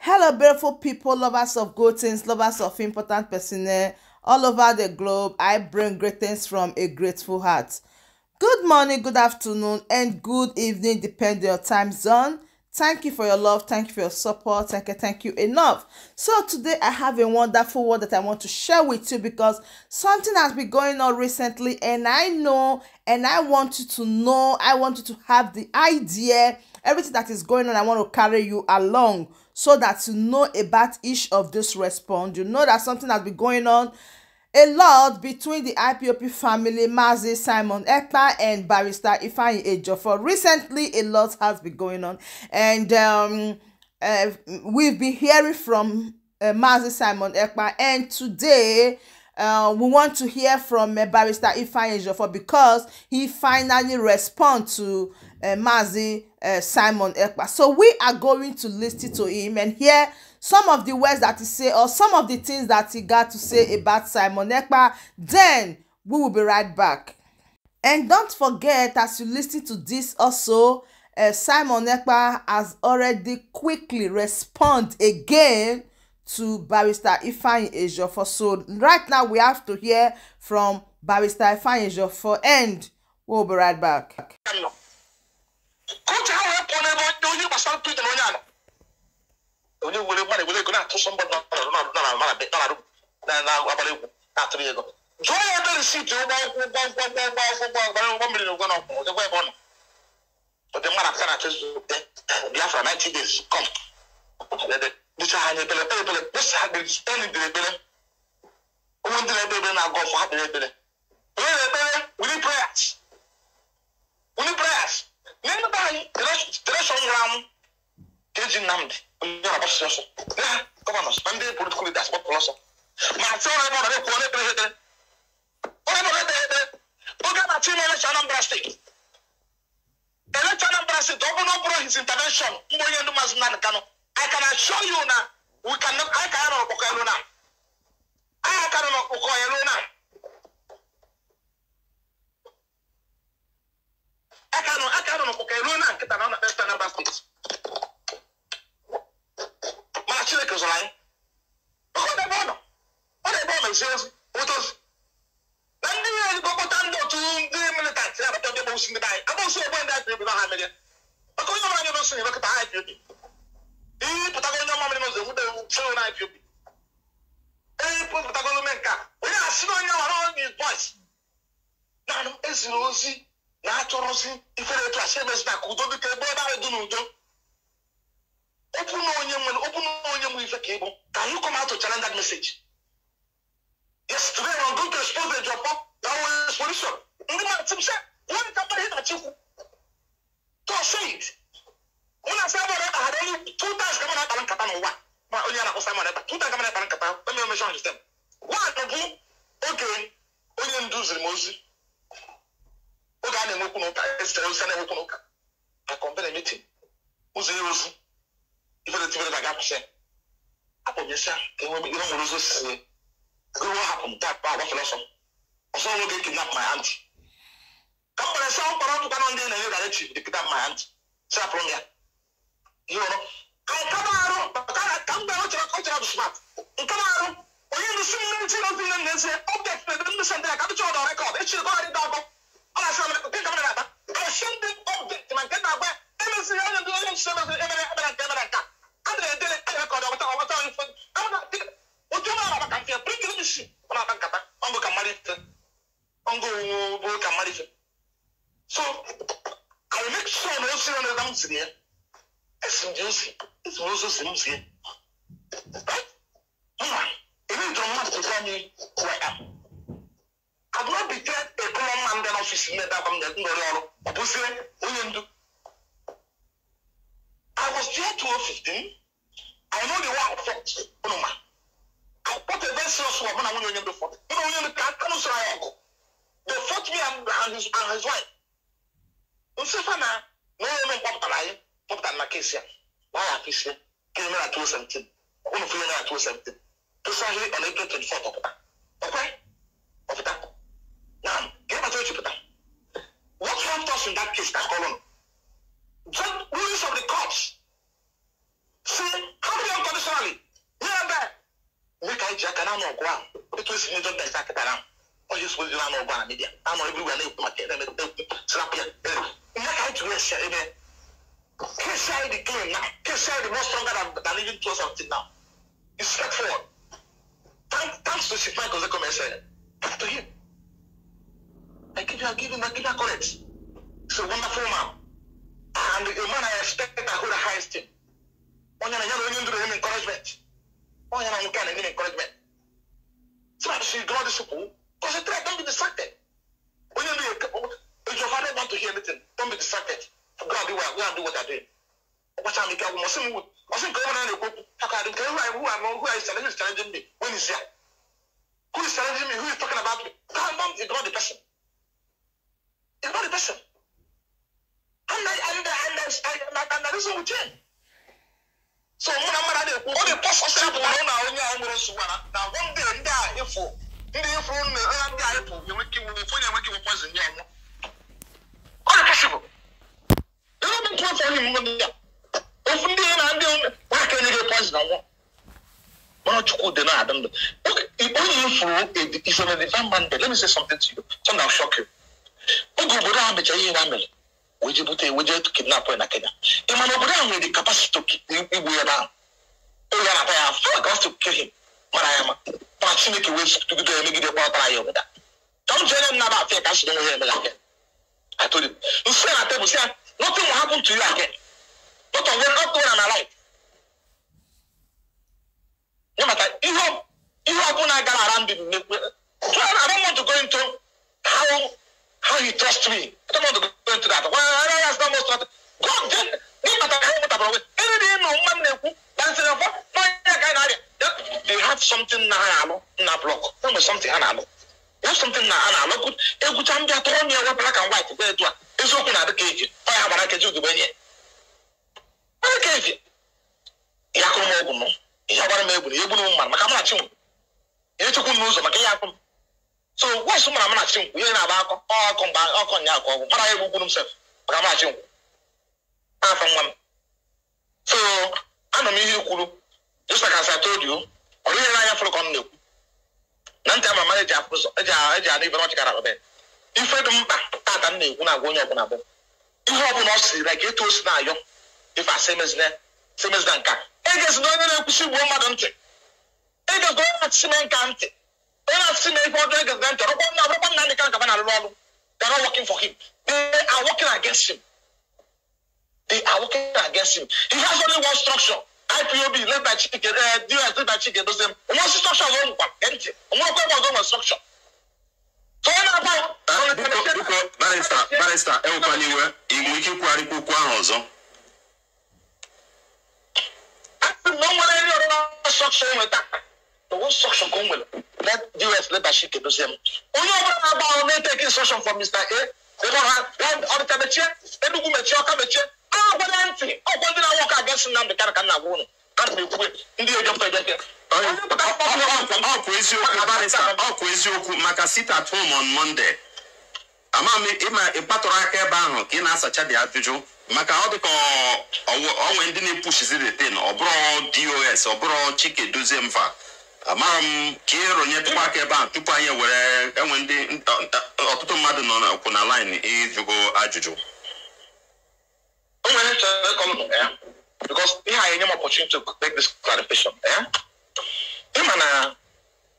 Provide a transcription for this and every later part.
Hello, beautiful people, lovers of good things, lovers of important personnel all over the globe. I bring greetings from a grateful heart. Good morning, good afternoon, and good evening, depending on your time zone. Thank you for your love. Thank you for your support. Thank you enough. So today I have a wonderful word that I want to share with you because something has been going on recently, and I know, and I want you to know, I want you to have the idea, everything that is going on. I want to carry you along so that you know about each of this response. You know that something has been going on a lot between the IPOB family, Mazi Simon Ekpa and Barrister Ifeanyi Ejiofor. Recently, a lot has been going on, and we've been hearing from Mazi Simon Ekpa, and today we want to hear from Barrister Ifeanyi Ejiofor because he finally responded to Mazi Simon Ekpa. So we are going to listen to him and hear some of the words that he say or some of the things that he got to say about Simon Ekpa. Then we will be right back. And don't forget, as you listen to this also, Simon Ekpa has already quickly responded again to Barrister Ifeanyi Ejiofor. So right now we have to hear from Barrister Ifeanyi Ejiofor, and we'll be right back. Biafra 90 days come. We need prayers. We need prayers. His intervention, I can assure you now, we cannot. I cannot. I cannot. I cannot. Can you come out to challenge that message? Yes, today I'm going to expose the job. That was solution. To say it. When I say I had only 2 times come out and kata no one. 2 times come out and kata. Let me mention them. One, okay, only ndu mozi. Oge a na-enwekwu n'ụka, esere n'ụka. I convene a meeting. Ụzọ ozi. Ife dị tibere ga-akwụsị. What happened? That also kidnap my auntie. Come on, some they kidnap my auntie. You know, I come out, come down to smart. Come out, you see, record. It's I send them update my So I make sure no Right? Who I am. I do not betray a common man then office in the I was there 2015. I know the war I fought. I fought a very serious war when I went to fought. They fought me and his wife. Nsefana, no woman popped alive, popped at Makesia. Why are you came at 217? One of you at 217. Precisely on April 24th. Okay? Now, get what helped us in that case, that column? The rulings of the courts. See, how many unconditional anyị ji aka na-anọ ọgụ ahụ etu esi nye jọdens akịta na onye so ozi na-anọ ọgụ na media anọ everywhere na-ekwu maka na-ekwu slap ya nye ka anyị ji wee si eme case anyị dị clean na case anyị dị more stronger than even 2017 now. It's straightforward. Thanks to Chief Michael Ozekhome, thanks to him. I give him accolades. He's a wonderful man. And a man I expect I hold the highest thing. Onye na ya na onye nduru him encouragement. Onye na nwoke a na-enye encouragement. So that she ignore these people. Concentrate, don't be distracted. Onye ndu, if your father want to hear anything, don't be distracted. Go and do what they're doing. Watch out, Mika. Who is challenging me when he's here? Who is challenging me? Who is talking about me? Don't ignore the person. Ignore the person. And the reason will change. So all the possible now one day all the possible. You don't want for him. Why can you get poison? Is on a divine mandate. Let me say something to you. Something that will shock you. We to kidnap in Kenya. With the capacity to to kill him. I told him. Nothing will happen to you again. Not when I'm alive. No matter if you around the, I don't want to go into how he trusts me. I don't want to go into that. Well, that's not most of God then they have something na block. Something they have something na good. Black and white. It's open at the cage. I have an cage. So what's someone I'm not seeing? We ain't about all come back, all come but I will himself. But I'm not seeing. So I'm a Kulu. Just like as I told you, or I have on you. None time I manage if I don't like it was now, if I say same as Danka. It is no one don't. It is going to cement county. They are not working for him. They are working against him. They are working against him. He has only one structure. IPOB led by Chike, DS led by Chike. Those them. One structure alone, empty. One structure. So Barrister, no one any other structure with that. The one structure come with let DS led by Chike. Those them. Only one about take instruction from Mr. A. They don't have one other chair. Enugu mechie, Ọka mechie. Ah, one thing I work against Nnamdi Kanu ka nna gwa unu. Ka m na-ekwu ndị ejọpụta ejọpụta. Ọ kwa eziokwu maka sit at home on Monday. Ama m ịma ịkpatụrụ aka ebe ahụ ka ị na-asacha dị ajụjụ maka ọ dịka onwe ndị na-epushizi the thing, ọ bụrụ DOS, ọ bụrụ Chike Dozie mfa. Amara m ka ị rụnyetụkwa aka ebe ahụ tupu anyị were enwe ndị ọtụtụ mmadụ nọ n'kwụ na line ịjụgo ajụjụ. O nwere nchọrọ ịkọlụ ya because ihe a enye m opportunity to make this clarification. Ịma na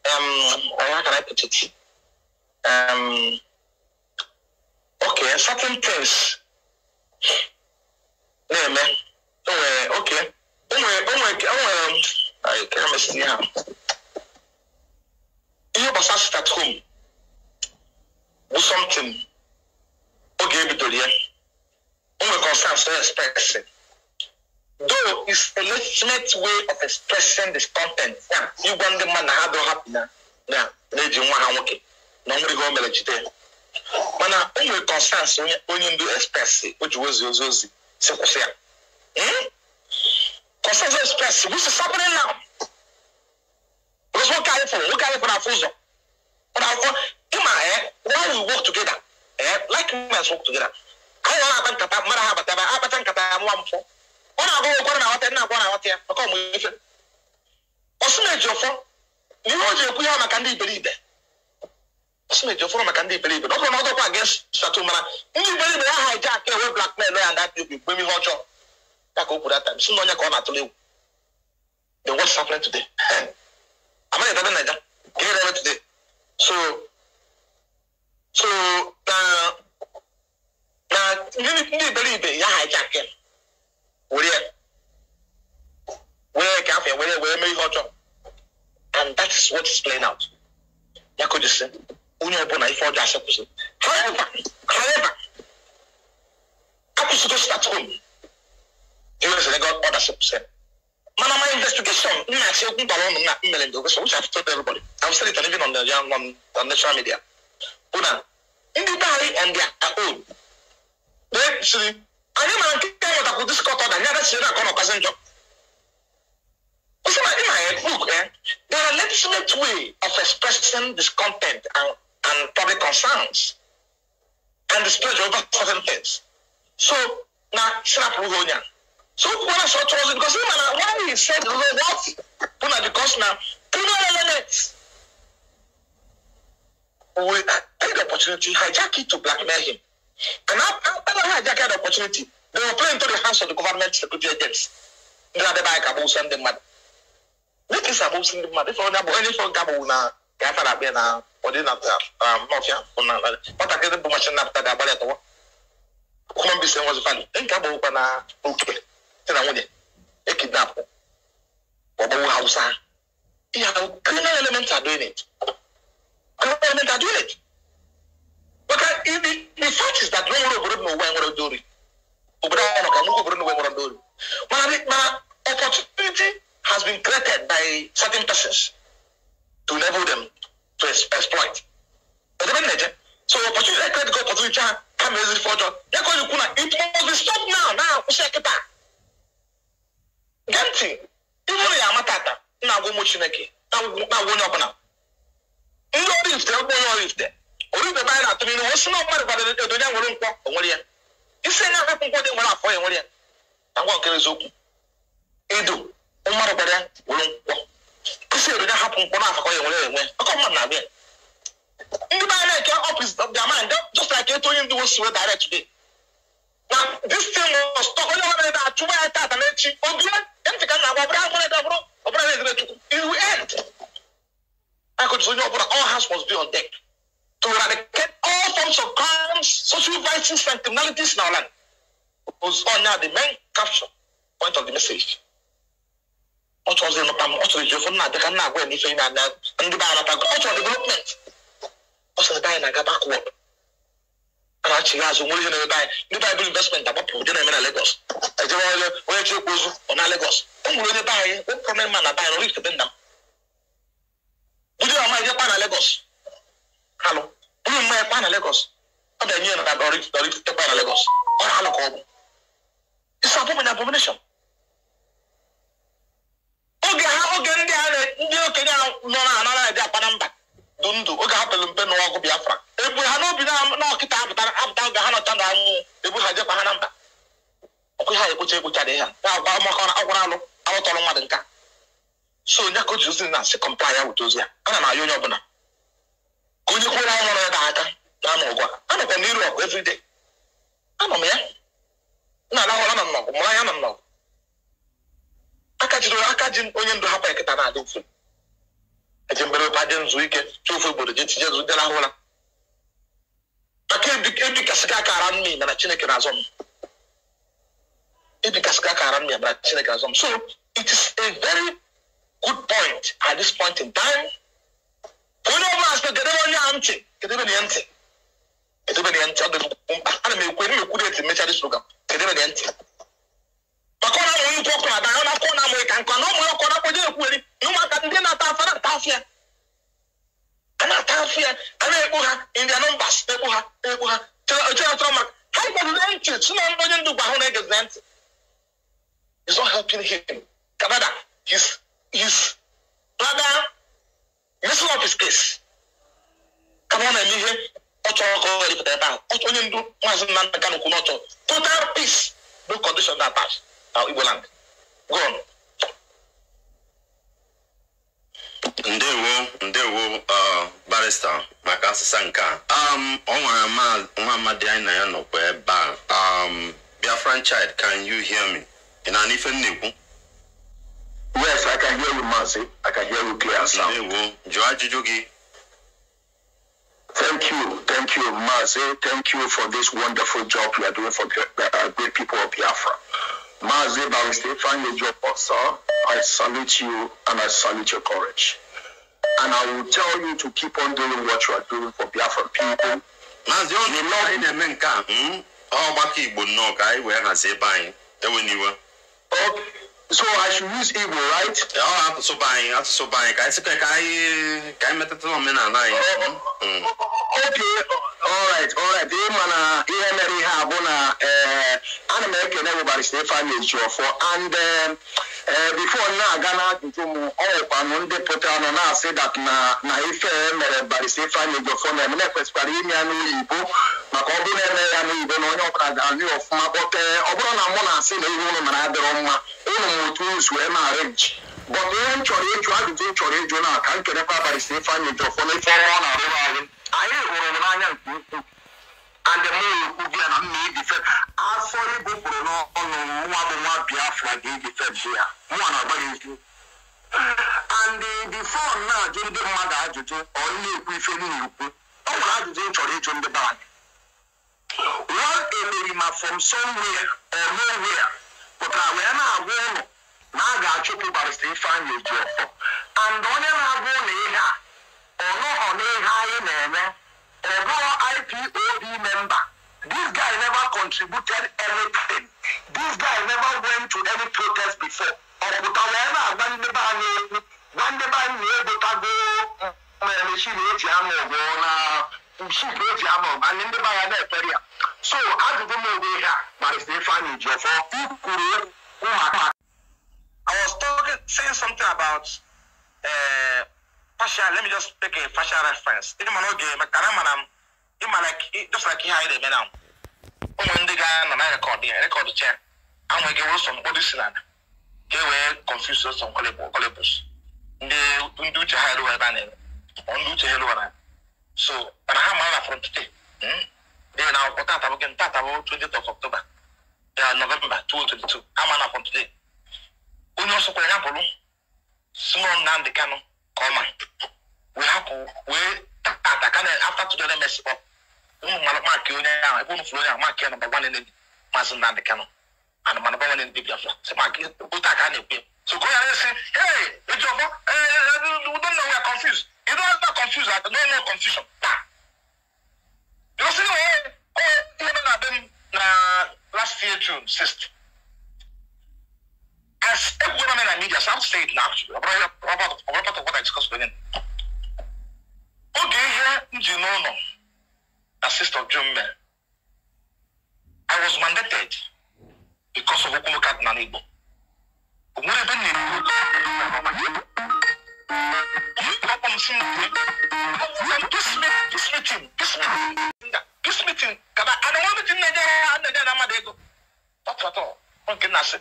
how can I put it? Okay, certain things na-eme o nwere okay o nwere I can't see how. Ihe gbasara sit at home bụ something oge ebidoro ya. O nwere concerns to express. Though it's a legitimate way of expressing this content. Ịgwa ndị mmadụ na ha dọ happy na na-eji nwa ha nwoke na nwere ihe o mere jide. Mana o nwere concerns onye ndu express o ji ozi ozi si kwụsị ya. Concerns express which is happening now. Because nwoke anyị fụrụ afụ ụzọ. Ịma while we work together, like men work together. Anyị na-akpa nkata mara ha abata ebe akpacha nkata ya nwa mfọ. Ọ na-agụ ụkwara na aghọta na-agwa na aghọta ya maka ọmụ ife. Ọsị na-eji ọfọ N'ihe o ji ekwu ya maka ndị iberibe. Ọ sị na Ejiofor maka ndị iberibe. Ọ bụrụ na ọ dọkwa against Chateau, mana ndị iberibe ya hijack ewe blackmail ya and that people gbe ihe ọjọọ. Ya ka o kwuru that time. Si na onye ka ọ na-atụle egwu. Then what's happening today? Amaghị ebe Naija. Ka ihe na-eme today. So na ndị iberibe ya hijack ya. Were ya. Were ka afọ ya were mee ihe ọjọọ. And that is what is playing out. Ya ka o ji sị onye ọbụla ife ọjọọ asị kwụsị. However, akwụsịgo sit at home. US legal order sị kwụsị. Mana my investigation, m na-asị okwu gwara ụnụ na m mere investigation, which I've told everybody. I've said it even on national media. Bụ na ndị be anyị on their own. They sịrị, anyị mara nke nwetakwu this court order, ya adasịrị na akọ na ọkasị njọ. So in my book, there are legitimate way of expressing discontent and public concerns and displeasure over certain things. So now, snap Ruhonya. So what I saw was because why he said what? Because now criminal elements will take the opportunity, hijack it to blackmail him. And after they hijack the opportunity, they will play into the hands of the government security agents. Ndị adịba ka bụ ndị mmadụ. Dịka isi abụ ndị mmadụ, ife onye bụ onye ife nke bụ na ka afọ na-abịa na ọdị na n'ọfịa bụ na nwatakịrị bụ machine napụta ga-agbalị atọwa. Human beings enwezi value. Nke abụghịkwa na oke di na nwunye ekidnapụ ọgbọwụ Hausa. Yeah, criminal elements are doing it. Criminal elements are doing it. Maka the fact is that no nwere obodo n'ụwa nwere ndị ori. Obodo ahụ nọ ka nnukwu obodo n'ụwa nwere ndị ori. Mana opportunity has been created by certain persons to enable them to exploit. Ebe na-eje. So opportunity create go opportunity ha kama ezi ife ọjọọ. Ya ka o ji kwu na it must be stopped now na akwụsị kịta. Gee ntị, ịbụrụ ya ama tata, na-agwa ụmụ Chineke, na-agwa onye ọbụla. Ndị Oraifite, ọgbọ onye Oraifite. Oraifite be anyị na-atụ n'ilu, osi na mmadụ gbadoro edo ya nwere nkwọ, o nwere ya. Isi ya hapụ nkwọ dị nwere afọ ya nwere ya. Na ngwa nke eziokwu. Edo, mmadụ gbara ya nwere nkwọ. Isi edo ya hapụ nkwọ n'afọ ya nwere ya enwe. Ọkọ mmadụ na-abịa. Ndị be anyị na-eke up is their mind, just like etu onye ndị wosi wee direct today. Na this thing must stop. Onye ọbụla na achụwa ya tata na echi. Obie, ntị ka m na-agwa, ọ bụrụ agwara ede, ọ bụrụ na Chukwu. It will end. Akụjụ onye ọbụla, all hands must be on deck to eradicate all forms of crimes, social vices, and criminalities in our land. Was on now the main caption point of the message. Ọ chọrọ ịnụta m, ọ chọrọ iji ofe nna adịka nna agwa ya n'ife na ndị be anata, ọ chọrọ development. Ọ sịrị be anyị na-aga backward. A na-achịghị azụ nwere ihe na-eme anyị. Ndị be anyị bụrụ investment agbapụ je na-eme na Lagos. Ejebe onye chi okwu ozu ọ na Lagos. O nwere onye be anyị, o prominent man na be anyị, Oraifite be nna m. Budu ọma ije kpa na Lagos. Alụ. Buru mmanya kpa na Lagos. Ọ ga-enye ya na Oraifite kpa na Lagos. Ọ na-alụ ka ọ bụ. It's abomination. Oge ha oge ndị a ndị okenye ahụ nọ na anara eje akpa na mba dị ndụ oge ha pere mpe n'ọgụ Biafra. Ebu ha n'obi na ọkịta apụta oge ha nọcha na anwụ ebu ha jekwa ha na mba. Ọkụ ha ekpocha ekpocha dị ha. Na-agwa maka agwara alụ alụtọrọ mmadụ nka. So onye ka o ji ozi na-asị comply ya wute ozi ya. Ana m ayọ onye ọbụla. Ka onye kwere anyị nọrọ ebe aka na-anọ ọgụ a. Anọkwa m n'iru ọgụ everyday. Anọ m ya. Na-alahụ ụra nọ m n'ọgụ, mụrụ anya nọ m n'ọgụ. Aka jidoro aka ji onye ndu hapụ ya kịta na-adị mfe. Eje mbere ụpa je nzu ike chọọ ofe obodo je tinye nzu je lahụ ụra. Maka ebikasịga aka ara mmiri mana Chineke na-azọ m. Ebikasịga aka ara mmiri mana Chineke na-azọ m. So it is a very good point at this point in time. Onye ọbụla asị kedebe onye a ntị, kedebe na ya ntị. Kedebe na ya ntị, ọ dị mkpa. Ana m ekwu, m ekwu dị etu mechaa this program. Kedebe na ya ntị. Maka ọ na-amụ ikwu ọkụ na-ada, ọ na-akọ na-amụ ka nkọ na ụmụ ọkụ na-akpọ ekwugheri na ụmụaka ndị na-ata afọ na-ata afịa. A na-ata afịa, a na-ekpo ha in their numbers, na-ekpo ha, na-ekpo ha. Chere chọrọ maka ha gwaziri ntị, si na onye ndu gwa ahụ na-egezi ntị. It's not helping him. Canada, he's rather messing up his case. Kama ọ na-eme ihe ọ chọrọ ka ọ ghara ebe ahụ. Ọ onye ndu Maazị Nnamdi Kanu kwuru na ọ chọrọ total peace, no condition attached na Igbo land. Go on. Ndewo. Barrister, maka asịsa nke a. Ọ nwere nwa amadi anyị na ya nọkwa ebe a. Biafran child, can you hear me? Ị na-anụ ife m na-ekwu? Yes, I can hear you, Mazi. I can hear you clear and sound. Ndewo, jụọ ajụjụ gị. Thank you, Mazi. Thank you for this wonderful job you are doing for the great people of Biafra. Mazi Barrister Ifeanyi Ejiofor, sir, I salute you and I salute your courage. And I will tell you to keep on doing what you are doing for Biafra people. Maazị, ọ na anyị na-eme nke a, ọgbakọ Igbo nnọọ ka anyị wee hazie ebe anyị. Ewe n'iwe. Okay. So I should use Igbo, right? Ọ asụsụ be anyị, asụsụ be anyị, ka anyị sịkwa ka anyị metụta omenala anyị. Okay, all right, all right. Ị ma na ihe mere ihe a bụ na ana m ekene bụ Barrister Ifeanyi Ejiofor and before m na-aga n'ajụjụ m, ọ nwekwanụ ndị pụtara nọ na-asị that na ife mere Barrister Ifeanyi Ejiofor na-eme na-ekwesịkwara ime ya n'oyibo, maka ọ bụrụ na-eme ya n'oyibo na onye ọbụla ga-anụ ya ọfụma. Kpọtee ọ bụrụ na mụ na-asị na ihe unu mere adịrọ mma, unu ma otu unu si wee ma arrange. But ihe m chọrọ ịjụ, ajụjụ m chọrọ ịjụ, na ka m kenekwa Barrister Ifeanyi Ejiofor na ife ọma ọ na-arụrụ anyị. Anyị hụrụ m n'anya nke ukwuu, and mụ ekwu gị na m na-edife afọ Igbo pụrụ n'ọnụ nwa bụ nwa Biafra ga-edife ya, mụnwa na-agba gị eziokwu. And before m na-ajụ ndị mmadụ ajụjụ, ọ na-ekwu ife m na-ekwu, ọ nwere ajụjụ m chọrọ ịjụ ndị be anyị. One Emerima from somewhere or nowhere pụtara wee na-agwa ụnụ na a ga-achụpụ Barrister Ifeanyi Ejiofor, and onye na-agwa ụnụ ihe a, ọ nọghọ n'ihe anyị na-eme, ọ bụrụ IPOB member. This guy never contributed anything. This guy never went to any protest before. Ọ pụta wee na-agba ndị be anyị okwu, gwa ndị be anyị na-egotago machine eji anụ ọgụ na ship eji anụ ọgụ, anyị ndị be anyị na-ekpere ya. So ajụjụ m oge ihe a, Barrister Ifeanyi Ejiofor, ikwuru okwu maka I was talking, saying something about partial. Let me just take a partial reference. Ịma na oge maka na mana m ịma like just like ihe anyị na-eme now. Ụmụ ndị ga-anọ na record ya, record cha. Anwe gị wụ some mkpọdụ si n'ala ka e wee confuse some gullibles. Ndị uche ha eruwa ebe a na-eme. Ọ ndị uche ha eruwa na. So mana ha mara na from today. Dị na akwụkwọ tata bụ gịnị? Tata bụ 20th of October. Ya November 2022. Ha mara na from today. Onye ọsọ kwere ya bụrụ small Nnamdi Kanu ka ọ ma wee hapụ wee tata ka na after today na mess up unu mara mark onye ahụ ebe unu fụrụ onye ahụ, mark ya number one enemy Maazị Nnamdi Kanu and number one enemy Biafra. Si mark otu a ka a na-ekwu ya. So ka onye na-esi, "Hey, Ejiofor, we don't know, we are confused." You don't have to confuse that. No, no confusion. Taa because ihe ihe mere na be m na last year June 6th, as everyone in the media, so I'll say it now actually. About what I discussed with him. Oge ihe m ji n'ụlọ na 6th of June mere, I was mandated because of okwu nwoke na Igbo. O nwere ebe m na-ekwu okwu m si m kwue this meeting, this meeting, this meeting, kada ana nwa meeting na-enye ha na-enye na mmadụ ego. Not at all. Nke na-asị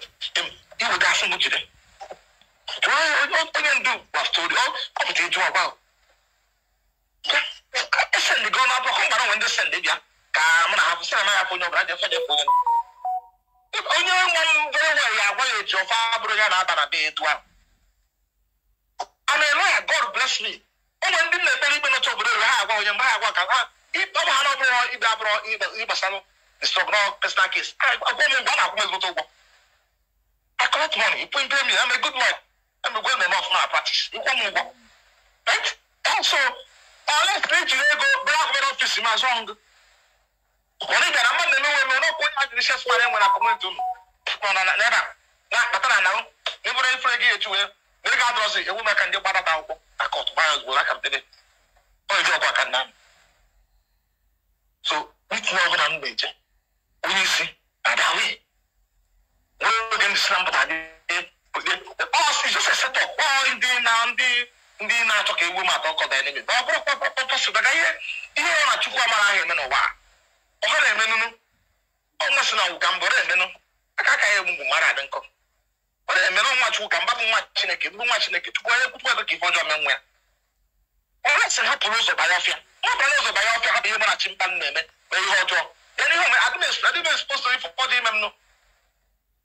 iweta asị m jide. Onye ndu gwa story, ọ pụta ịjụ ọgba esend gị ọnụ akwụkwọ mgbara onwe ndị send bịa ka mụ na ha sị na amaghị afọ onye ọbụla dị efe jefe onye onye nwe m very well ya agwa ya eji ọfa abụrụ ya na-aba na be etu ahụ. I'm a lawyer, God bless me. Onwe ndị m na-ekpere ikpe n'otu obodo ha agwa onye mgbe ha agwa ka ha ọ bụ ha na ọ bụrụ ikpe abụrụ ikpe gbasalụ the struggle, personal case. Agwa m ụgwọ, a na-akwụ m ezigbote ụgwọ. I collect money. You pay me. I'm a good lawyer. I'm a good enough now practice. You come over. Right? And so, unless they go back with office in my song. When they are man, no, no, no, no, this man when I come into no, no, never. Not but now. Never if I get you. They got us a woman can get better. I caught buyers will like up today. Oh, you go back now. So, it's never done major. We see that way. Us is just a set up. Oh, ndị na ndị na-achọ ka ewu m atọ kọ the enemy. Ọ bụrụ kpọkpọkpọ daga ihe ihe ọ na Chukwu amara ahụ eme n'ụwa a. Ọ ha na-eme nunu. Ọ nwesị na ụka mbụ ọ na-emenụ. Aka aka ya egbu mara adị nkọ. Ọ na-eme na nwa Chukwu ka mba bụ nwa Chineke, bụ nwa Chineke. Chukwu onye kwukwu ebe ka ife ọjọọ mee nwa ya. Ọlesi hapụrụ ụzọ banye ọfịa. Ọ banye ụzọ banye ọfịa, hapụ ihe mụ na chimkpa m na-eme mee ihe ọjọọ. Then ihe ome adị m exposed to ife ụfọdụ ime m nụ.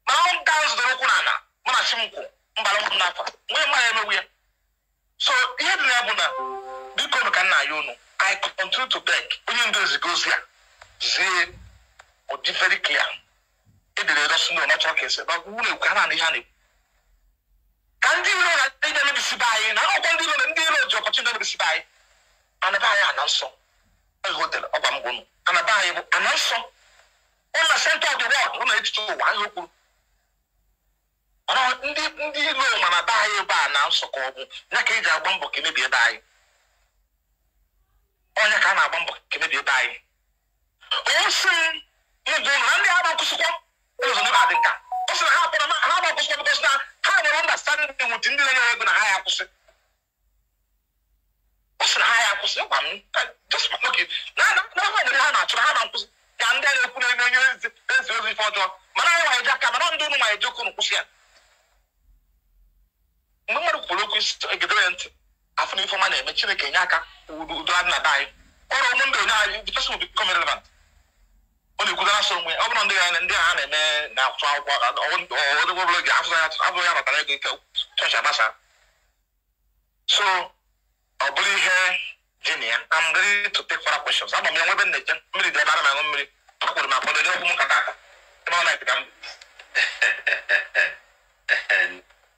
Mana ọ ga zụtara ụkwụ n'ala mụ na chi m kwụ mbara m n'afa nwee mma ya emegbu ya. So ihe dị na ya bụ na biko nụ ka nna ya unu, I continue to beg onye ndu eziga ozi a zie ọ dị very clear. Edere edosi na ọnachọrọ ka esi ebe unu ekwu ha na ihe a na-ekwu ka ndị iro na ndị na-emebisi be anyị na ọkwa ndị iro na ndị iro ji ọkọchị ndị emebisi be anyị. Ana be anyị ana nsọ ihe o dere ọgwa m gwụnụ ana be anyị bụ ana nsọ ọ na center of the world ọ na etiti ụwa ihe o kwuru. Mana ndị iro ma na be anyị ebe a na nsọ ka ọ bụ ya ka eji agba mbọ ka emebie ebe anyị. Onye ka a na-agba mbọ ka emebie ebe anyị. Onye si m ngwa ụlọ na ndị agba nkwụsịkwa ụzọ n'ebe a dị nka ọ sị na ha akpọrọ ha agba nkwụsịkwa because na ha nwere understanding with ndị na-enye ego na ha ya akwụsị. Ọ sị na ha ya akwụsị gwa m just okay na na ha nwere ha na-achụ na ha na nkwụsị ka ndị a na-ekwu na-enye ezi ozi ife ọjọọ mana anyị nwa eji aka mana ndị ụnụ nwa eji okwu kwụsị ya. Mgbe mmadụ kwuru okwu egedere ya ntị afọ na ifeọma na-eme Chineke nye aka udo adị na be anyị. Ọrụ ụmụ ndị onye anyị the person will become irrelevant. Ọ na-ekwudara asọ onwe ọ bụrụ ndị ya ndị a na-eme na-atụ akwụkwọ ọbụla oge afọ ya batara ego ike chọọchị agbasa. So ọ bụrụ ihe dị na ya, I'm ready to take further questions. Ama m ya nwebe nneche mmiri dị ebe ana m aṅụ mmiri akwụrụ m akwado jee okwu m nkata ata ebe ọ na-ete ka m.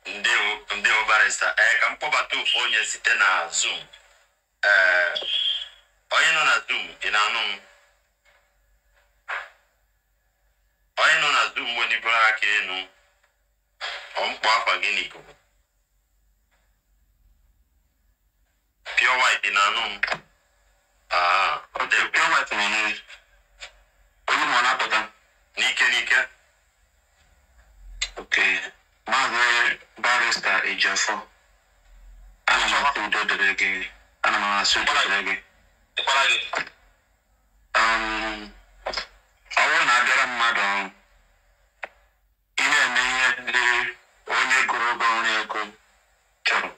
Ndewo ndewo barrister. Ka m kpọbata ofu onye site na Zoom. Onye nọ na Zoom, ị na-anụ m? Onye nọ na Zoom wenibere aka elu, ọ mkpọ afa gị n'ikuku. Pure White, ị na-anụ m? Ọ dị Pure White nọ n'elu. Onye ma ọ na-apụta? N'ike n'ike. Okay. Maazị Barrister Ejiofor, ana m asị udo dịrị gị. Ana m asị udo dịrị gị. Dịkwara gị. Ọ bụrụ na abịara mmadụ ọrụ, ị na-eme ihe dịrị onye gụrụ ụgwọ ọrụ ego chọrọ.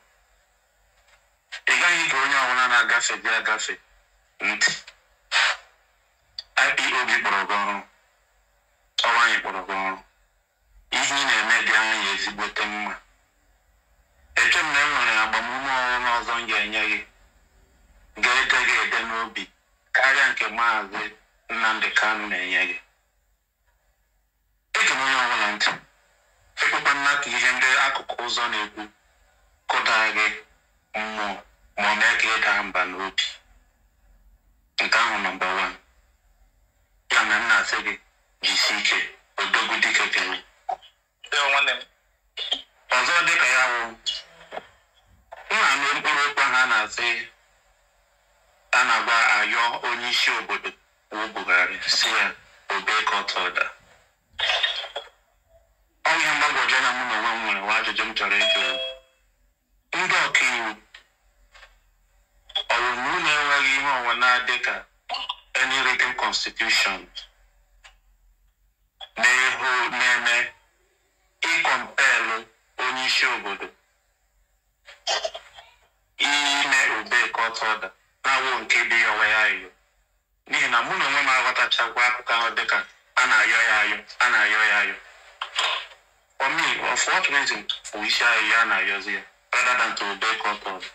Ị gaghị ige onye ọbụla na-agafe gị agafe ntị. IPOB kpọrọ gị ọrụ, ọrụ anyị kpọrọ gị ọrụ. Ihe ị na-eme dị anyị ezigbote mma. Eche m na e nwere agbamume ọrụ ọzọ m ga-enye gị ga-ede gị ede n'obi karịa nke Maazị Nnamdi Kanu na-enye gị. Ege m onye ọbụla ntị. Ekwekwana ka ihe ndị akụkụ ụzọ na-ekwu kụdaa gị mmụọ ma ọ mee ka ị daa mba n'obi. Nke ahụ nọmba 1. Ya mere m na-asị gị jisie ike, odogwu dike kere. Ndewo nwanne m. Ọzọ dịka ya bụ m na-anụ mkpụrụ okwu ha na-asị a na-agwa ayọ onye isi obodo wụ Buhari si ya obey court order. Ọ ihe mgbagwoju anya mụ na onwe m nwere nwa ajụjụ m chọrọ ịjụ. Ndị ọkaiwu ọ bụ na unu enweghị ihe ọnwa na-adị ka any written constitution na-ehu na-eme ịkọmpelụ onye isi obodo ime obey court order na-awụ nke dị ya onwe ya ayọ, n'ihi na mụ na onwe m aghọtachakwa akụkọ ahụ dịka a na-ayọ ya ayọ a na-ayọ ya ayọ. For me, of what reason bụ isi ayọ a na-ayọzi ya rather than to obey court order?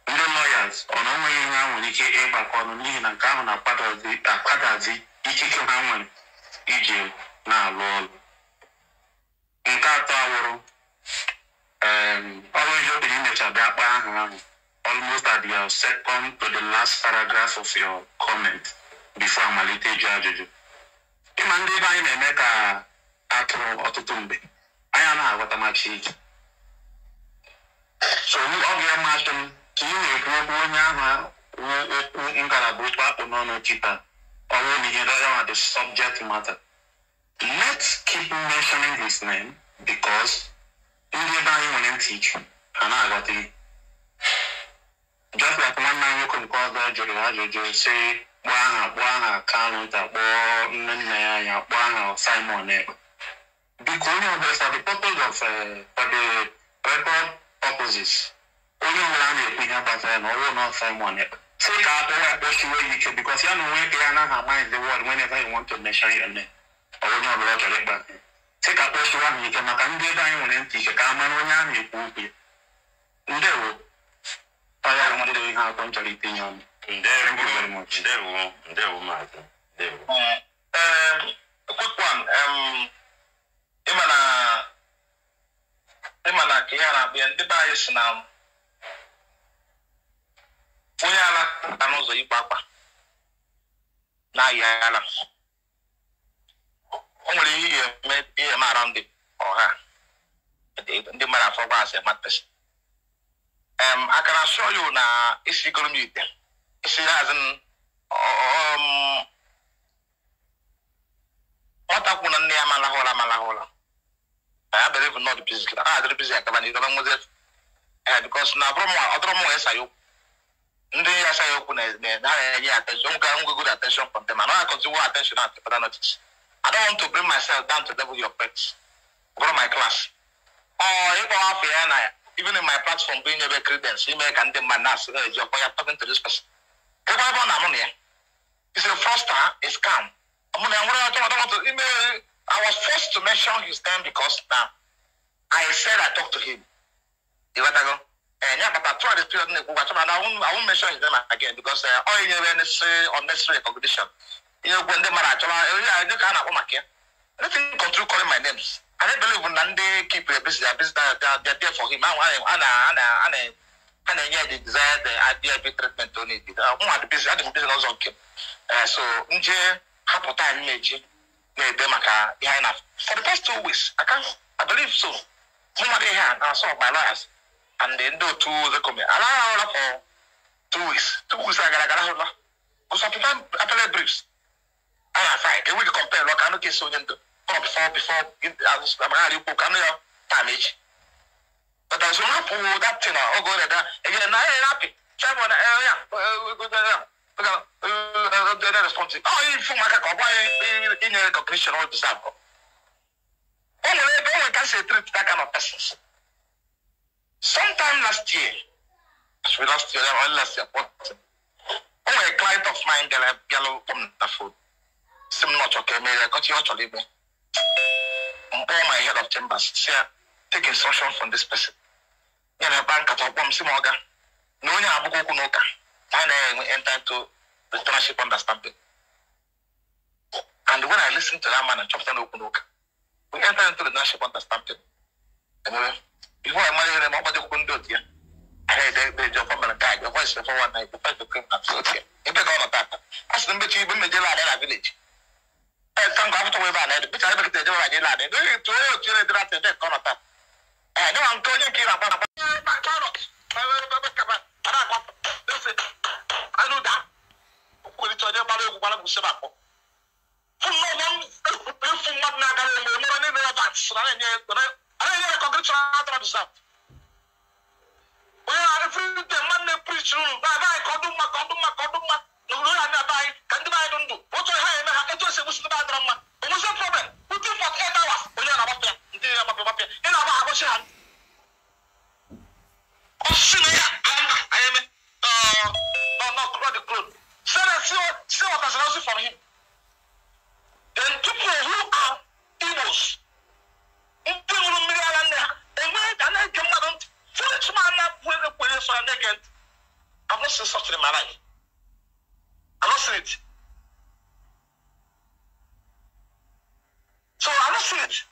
Ndị lawyers ọ na onweghị ihe ha nwere ike ịgbakọ ọnụ n'ihi na nke ahụ na-akwadazi ikike ha nwere iji na-alụ ọrụ. Nke atọ awụrụ ọrụ ihe obiri imecha bịa kpaa aha ahụ almost at your second to the last paragraph of your comment before amalite ịjụ ajụjụ. Ịma ndị ebe anyị na-eme ka atụrụ ọtụtụ mgbe anyị anaghị aghọta machi ike. So ọ ga-amasị m ka ị na-ekwu okwu onye ahụ okwu ngalaba okwu akpụ n'ọnụ kịta ọ bụrụ na ihe ya the subject matter. Let's keep mentioning his name because ndị ebe anyị nwere ntị ike ha na-aghọta ihe. Just like nwanne anyị nwoke nke ọzọ jụrụ ajụjụ sị kpọọ aha Kanu nta, kpọọ nne nna ya anya, kpọọ aha Simon Ekpa. Biko onye ọbụla for the purpose of for the record purposes, onye ọbụla a na-ekwu ihe gbasara ya na ọwụ na Simon Ekpa sị ka a kpọwa akpọsiwe ya ike because ya na onwe ya anaghị ama the word whenever you want to mention your name. Ọ onye ọbụla ọ chọrọ ịkpa sị ka akpọsiwe ahụ ike maka ndị ebe anyị nwere ntị ike ka a mara onye a na-ekwu okwu ya. Ndewo. Ọ ya bụ ndị ihe atọ m chọrọ itinye ọnụ. Thank you very much. Ndewo, ndewo maazị. Ndewo. Quick one. Ịma na ka ihe a na-akpọ ya ndị be anyị si na onye ala pụta n'ụzọ ikpe akwa na-ayị ala. O nwere ihe eme ihe eme around the ọha ndị mmadụ afọ gwa asị mad person. I can assure you na isigoro m ite isi ya azin nwata kwụ na nne ya amalahụ ụra amalahụ ụra. I believe not busy. I did busy akaba ni don't want because na bro mo odro mo esa yo. Ndị ya asa yo na na na attention nka nwe good attention from them. I continue attention at further notice. I don't want to bring myself down to level your pets. Go to my class. Oh, if I have na even in my platform being able credence, you make and the man na so you are talking to this person. Ebe na mụ na ya. It's a fraudster, a scam. I was forced to mention his name because now I said I talked to him. You want to go? Yeah, but I tried this period. I won't mention his name again because all you unnecessary recognition. You know, when they marry, nothing control calling my names. I don't believe when they keep their business, they're there for him. And yeah, the desire the idea of treatment to need. I want the business, I didn't business on him. So, nje hapụta anyị na-ede maka ihe anyị na for the past 2 weeks, I believe so. Mmadụ ihe a na some of my lawyers and the ndị otu zekome alaghị ụra for 2 weeks. 2 weeks agara agara ụra. Because I prefer appellate briefs. A na-afa enweghị compare lọ ka anụ kesi onye ndụ ọ before amagharị ikwu ka anụ ya time echi. But as soon as that thing, oh, go there again. I happy. Someone, yeah, response. Oh, you feel like a in recognition all deserve. Only can say treat that kind of persons. Sometime last year, we lost year, last year, but only a client of mine that I yellow from the food. Some not okay, maybe I got you out of labor. All my head of chambers, say, take instruction from this person. Yeah, the bank at Obam Simoga. No, Abuku Noka. And we enter into retainership understanding. And when I listen to that man and chapter no Kunoka, we enter into the retainership understanding. Anyway, before I marry them, nobody could do it here. I they job from the guy, the voice for 1 night, the first criminal. Okay. If they go on that, as the village. I've not seen such in my life. I've not seen it. So I've not seen it.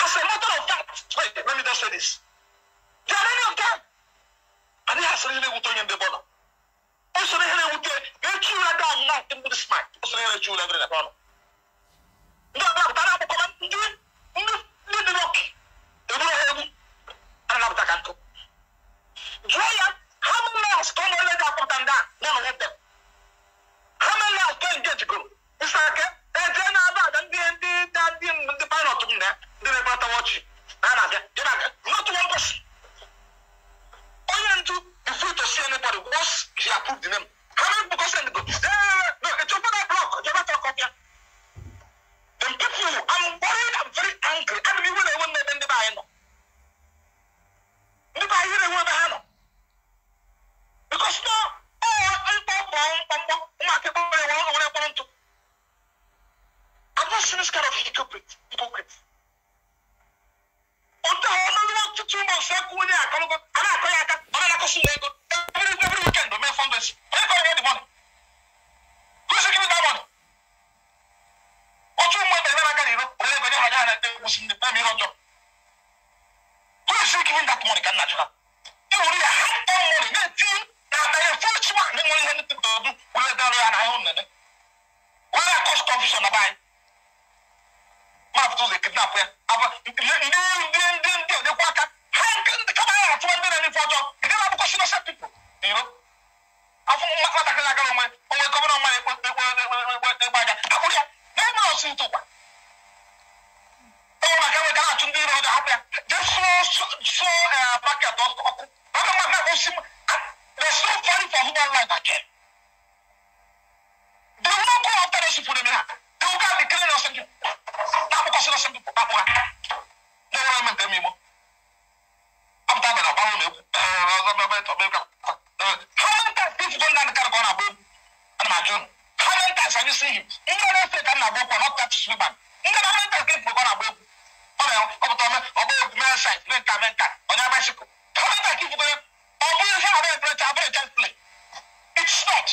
As a matter of fact, wait, let me just say this. There are many of them. And he has really good in the border. Also, they have Not one person. Only to see anybody once he approved the name. How many people send go? No, Hypocrite, hypocrite. Otu ahụ ọnụ ọtụtụ ụmụ nsọ ekwu onye akọlụgo a na-akọ ya aka ọ na-akọsị ụlọ ego every weekend o mee fundraising. Onye kọrọ ya the money? Who is giving that money? Otu ụmụ ebe na-aga n'iro were ego nye ha nye ha na-egwusi ndị na ihe ọjọọ. Who is giving that money ka nna chụka? Ị were ya hand on money na-eti na akpa ya foolish man na-enwe ihe ndị ọdụ were ego ya na ahụ nnene. Were ya cause confusion na be anyị. Mapụta ụzọ kidnap ya. Ndị onyekwa aka ha nke ndị kama ya atụwa ndị na-eme ife ọjọọ ndị na-abụkọsị innocent people n'iro. Afọ nwatakịrị agara onwe onwe gọvanọ nwa ekpe ekpe aga akpụrụ ya na-eme ọsị ntụkwa. Ọ maka enwe ga na-achụ ndị iro ọjọọ hapụ ya jee sụọ sụọ bucket ọkụ maka mmadụ na-akpọsi m. There's no value for human life again. They will not go after those people they have. They will go and be killing innocent people. Na-akpọkọsị innocent people akpụ ha. Na-enwere eme nke ime apụta abịa na ọgbara ụlọ egwu. How many times people go down the car ka ọ na-agba egwu? Ana m ajụ unu. How many times have you seen him? Ndị na-efe ka m na-agba okwu, not that sweet man. Ndị na how many times ka efu ka ọ na-agba egwu? Ọ na ọ pụta ome ọgba egwu mee site mee nka mee nka onye bicycle. How many times ka ifu ọ bụrụ ihe abụrụ ebere abụrụ chance play? It's not.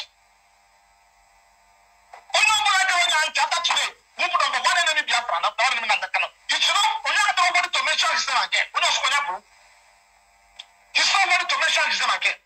Onye ọbụla gara onye ntị after today, mụ bụ number one enemy Biafra na one enemy Nnamdi Kanu. He should not onye adọrọ worthy to mention his name again. Onye ọsụkwa ya bụrụ. He's not worthy to mention his name again.